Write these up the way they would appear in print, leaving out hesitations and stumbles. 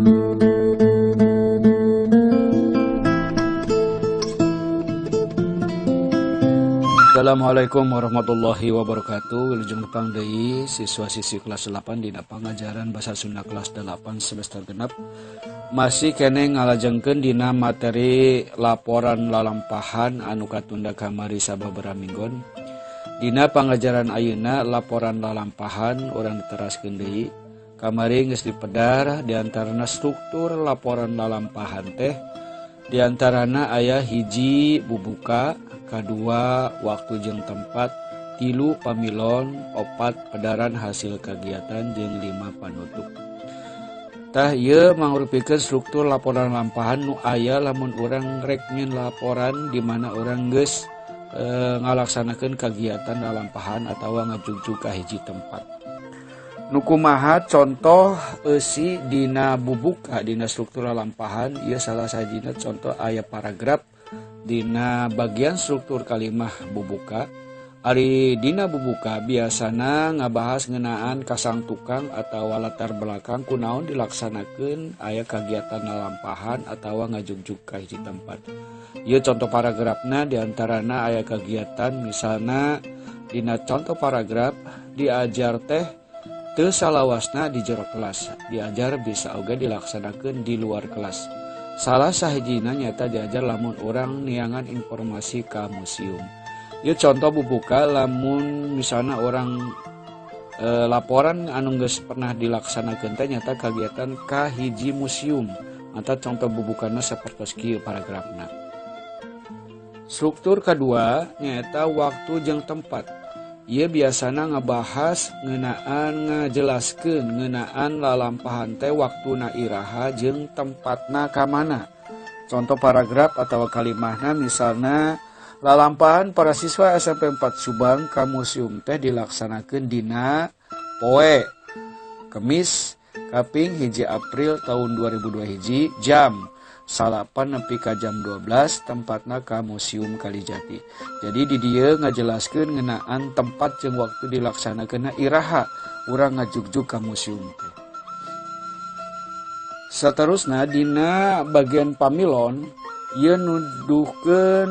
Assalamualaikum warahmatullahi wabarakatuh. Wilujeng tepang deui siswa-siswi kelas 8 dina pangajaran Basa Sunda kelas 8 semester genep. Masih keneh ngalajengkeun dina materi laporan lalampahan anu katunda kamari sababaraha minggon. Dina pangajaran ayeuna laporan lalampahan urang diteraskeun deui. Kamari geus dipedar diantarana struktur laporan lalampahan teh diantarana aya hiji bubuka, kadua waktu jeung tempat, tilu pamilon, opat pedaran hasil kegiatan jeung 5 panutup. Tah ieu mangrupikeun struktur laporan lampahan nu aya lamun urang rek nyeun laporan di mana urang geus ngalaksanakeun kegiatan lalampahan atawa ngajugjug ka hiji tempat. Nu kumaha contoh eusi dina bubuka dina struktur lalampahan ieu salah sahijina contoh aya paragraf dina bagian struktur kalimah bubuka. Ari dina bubuka biasana ngabahas ngeunaan kasang tukang atawa latar belakang kunaon dilaksanakeun aya kagiatan lalampahan atawa ngajugjug ka hiji tempat. Ieu contoh paragrafna diantarana aya kegiatan misalna dina contoh paragraf diajar teh teu salawasna di jero kelas, diajar bisa oge dilaksanakeun di luar kelas. Salah sahijina nyata diajar lamun urang niangan informasi ka museum. Ieu contoh bubuka lamun misalna orang laporan anu geus pernah dilaksanakeun teh nyata kagiatan ka hiji museum. Mata contoh bubukana sapertos kieu paragrafna. Struktur kadua nyaeta waktu jeung tempat. Ieu biasana ngabahas ngeunaan ngajelaskeun ngeunaan lalampahan teh waktuna iraha jeung tempatna ka mana. Contoh paragraf atawa kalimahna misalna lalampahan para siswa SMP 4 Subang ka museum teh dilaksanakeun dina poe Kemis kaping 1 April tahun 2002 hiji jam 9 nepi ka jam 12 tempatna ka Museum Kalijati. Jadi di dieu ngajelaskeun ngeunaan tempat jeung waktu dilaksanakeunna iraha urang ngajugjug ka museum teh. Saterusna dina bagian pamilon ieu nuduhkeun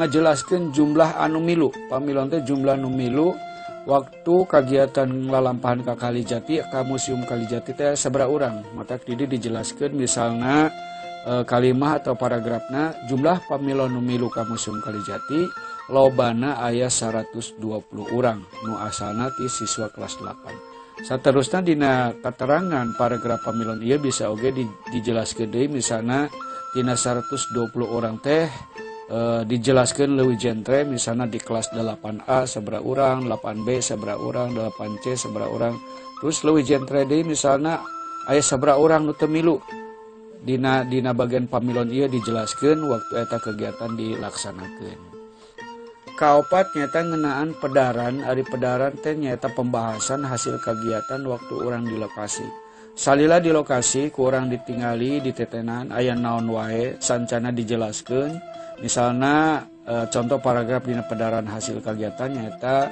ngajelaskeun jumlah anu milu. Pamilon teh jumlah nu milu waktu kagiatan lalampahan ka Kalijati ka Museum Kalijati teh sabaraha urang. Mata di dieu dijelaskeun misalna kalimah atau paragrafna jumlah pamilon nu milu ka Museum Kalijati lobana aya 120 urang nu asalna ti siswa kelas 8. Saterusna dina keterangan paragraf pamilon ieu bisa oge dijelaskeun deui misalna dina 120 orang teh dijelaskeun leuwih jentre misalna di kelas 8A sabaraha urang, 8B sabaraha urang, 8C sabaraha urang. Terus leuwih jentre deui misalna aya sabaraha urang nu teu milu. Dina bagian pamilon ieu dijelaskeun waktu eta kegiatan dilaksanakeun. Kaopat nyata ngeunaan pedaran, ari pedaran teh nyata pembahasan hasil kegiatan waktu urang di lokasi. Salila di lokasi ku urang ditingali di tetenan aya naon wae sancana dijelaskeun. Misalna contoh paragraf dina pedaran hasil kegiatan nyata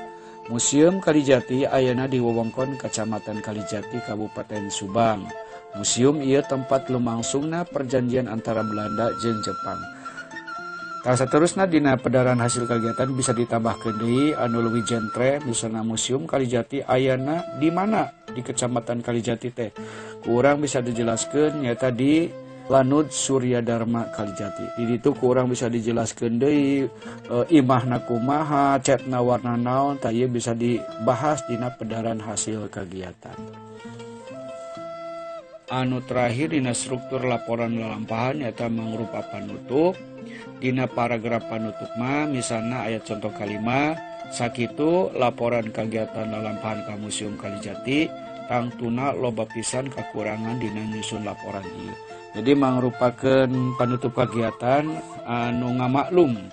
Museum Kalijati ayana di wewengkon Kecamatan Kalijati Kabupaten Subang. Museum ieu tempat lumangsungna perjanjian antara Belanda jeung Jepang. Tah saterusna dina pedaran hasil kegiatan bisa ditambahkeun deui anu leuwih jentre misalna Museum Kalijati ayana di mana di Kecamatan Kalijati teh. Ku urang bisa dijelaskeun nyaeta di Lanud Surya Dharma Kalijati. Di ditu ku urang bisa dijelaskeun deui imahna kumaha, cetna warna naon, tah ieu bisa dibahas dina pedaran hasil kegiatan. Anu terakhir dina struktur laporan lalampahan nyata mangrupa panutup. Dina paragraf panutup mah misalna ayat contoh kalima sakitu laporan kegiatan lalampahan ka Museum Kalijati tangtuna loba pisan kakurangan dina nyusun laporan ieu. Jadi mangrupakeun panutup kegiatan anu ngamaklum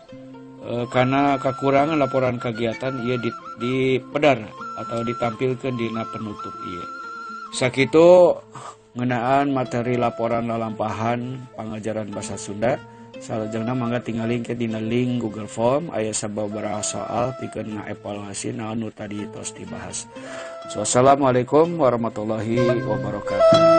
karena kakurangan laporan kegiatan ieu dipedar atau ditampilkeun dina penutup ieu. Sakitu ngeunaan materi laporan lalampahan pangajaran Basa Sunda. Salajengna mangga tingali ke dina link Google Form aya sababaraha soal pikeun ngaevaluasi naon nu tadi tos dibahas. Wassalamualaikum warahmatullahi wabarakatuh.